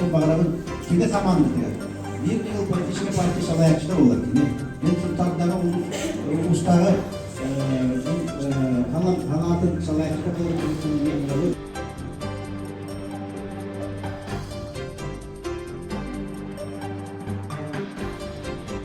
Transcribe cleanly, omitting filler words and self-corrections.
этиэхпин баҕарабын, кини хамаандатыгар Биир ньыгыл политическай партия салайааччыта буолар кини. Мин Сунтаардааҕы улуустааҕы халаатын салайааччыта буолар.